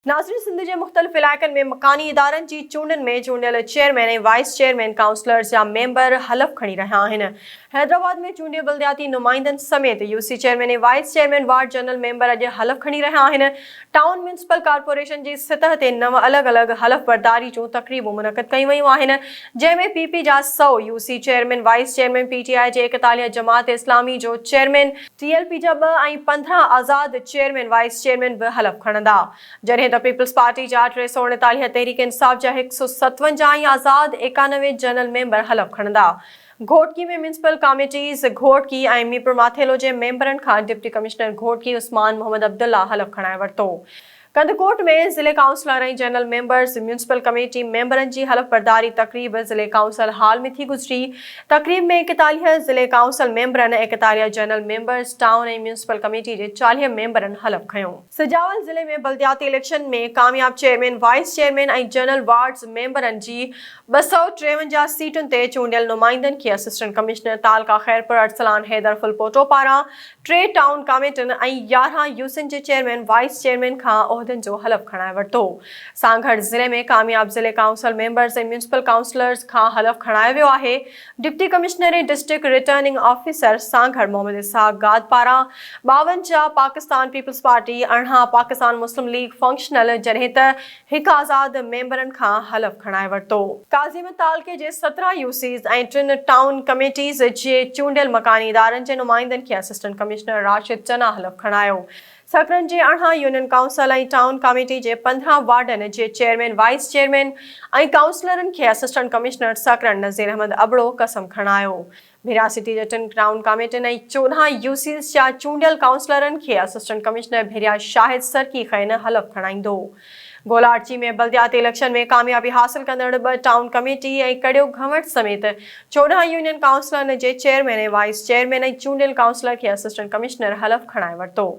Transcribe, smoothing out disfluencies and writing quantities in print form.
ناظرين سنڌ جي مختلف علائقن ۾ مڪاني ادارن جي چونڊن ۾ چونڊيل چيئرمين ۽ وائيس چيئرمين ڪائونسلرز جا ميمبر حلف کڻي رهيا آهن. حيدرآباد ۾ چونڊيل بلدياتي نمائندن سميت U C chairman ۽ vice chairman ward general member اڄ حلف کڻي رهيا آهن. ٽائون ميونسپل ڪارپوريشن جي سطح تي نو الڳ الڳ حلف برداري جون تقريبون منعقد ڪيون ويون آهن جنهن ۾ پي پي جا 100 U C chairman, vice chairman, P T I جي 41 جماعت اسلامي جو چيئرمين، ٽي ايل پي جا ٻه ۽ 15 آزاد چيئرمين وائيس چيئرمين به حلف کڻندا، جڏهن ته پيپلز پارٽي جا 339، تحريڪ انصاف جا 157 ۽ آزاد 91 جنرل ميمبر حلف کڻندا. گهوٽڪي ۾ ميونسپل ڪاميٽيز گهوٽڪي ۽ ميرپورماٿيلو جي ميمبرن کان ڊپٽي ڪمشنر گهوٽڪي عثمان محمد عبدالله حلف کڻائي ورتو. ڪنڌڪوٽ ۾ ضلعي councillor ۽ general members municipal committee ميمبرن جي حلف برداري تقريب ضلعي ڪائونسل هال ۾ ٿي گذري. تقريب ۾ 41 ضلعي ڪائونسل ميمبرن، 41 general members, town ۽ municipal committee جي 40 ميمبرن حلف کنيو. سجاول ضلعي ۾ بلدياتي اليڪشن ۾ ڪامياب chairman, vice chairman ۽ general wards ميمبرن جي 253 سيٽن تي چونڊيل نمائندن کي اسسٽنٽ ڪمشنر تعلقه خيرپور ارسلان حيدر ڦلپوٽو پاران ٽي ٽائون ڪاميٽن ۽ 11 يوسين جي چيئرمين، وائيس چيئرمين کان عهدن جو حلف کڻائي ورتو. سانگهڙ ضلعي ۾ ڪامياب ضلعي ڪائونسل ميمبرز ۽ ميونسپل ڪائونسلرز کان حلف کڻايو ويو آهي. Deputy commissioner ۽ district returning officer Sanghar Muhammad Ishaq گاد پاران 52 پاڪستان پيپلز پارٽي، 18 پاڪستان مسلم ليگ فنڪشنل جڏهن ته هڪ آزاد ميمبرن کان حلف کڻائي ورتو. قاضي احمد تعلقي جي 17 يو سيز ۽ ٽن ٽائون ڪميٽيز جي چونڊيل مڪاني ادارن جي نمائندن کي اسسٽنٽ ڪمشنر راشد چنا حلف کڻايو. سڪرنڊ جي 18 يونين ڪائونسل ۽ ٽائون ڪاميٽي جي 15 وارڊن جي چيئرمين، وائيس چيئرمين ۽ ڪائونسلرن کي اسسٽنٽ ڪمشنر سڪرنڊ نذير احمد ابڙو قسم کڻايو. ڀيرا سٽي جي ٽن ٽائون ڪاميٽين ۽ 14 يو سيز جا چونڊيل ڪائونسلرن کي اسسٽنٽ ڪمشنر ڀيريا شاهد سرڪي کين حلف کڻائيندو. گولاڙچي ۾ بلدياتي اليڪشن ۾ ڪاميابي حاصل ڪندڙ ٻه ٽائون ڪميٽي ۽ ڪڙيو گهنوٽ سميت 14 يونين ڪائونسلرن جي چيئرمين ۽ وائيس چيئرمين ۽ چونڊيل ڪائونسلر کي اسسٽنٽ ڪمشنر حلف کڻائي ورتو.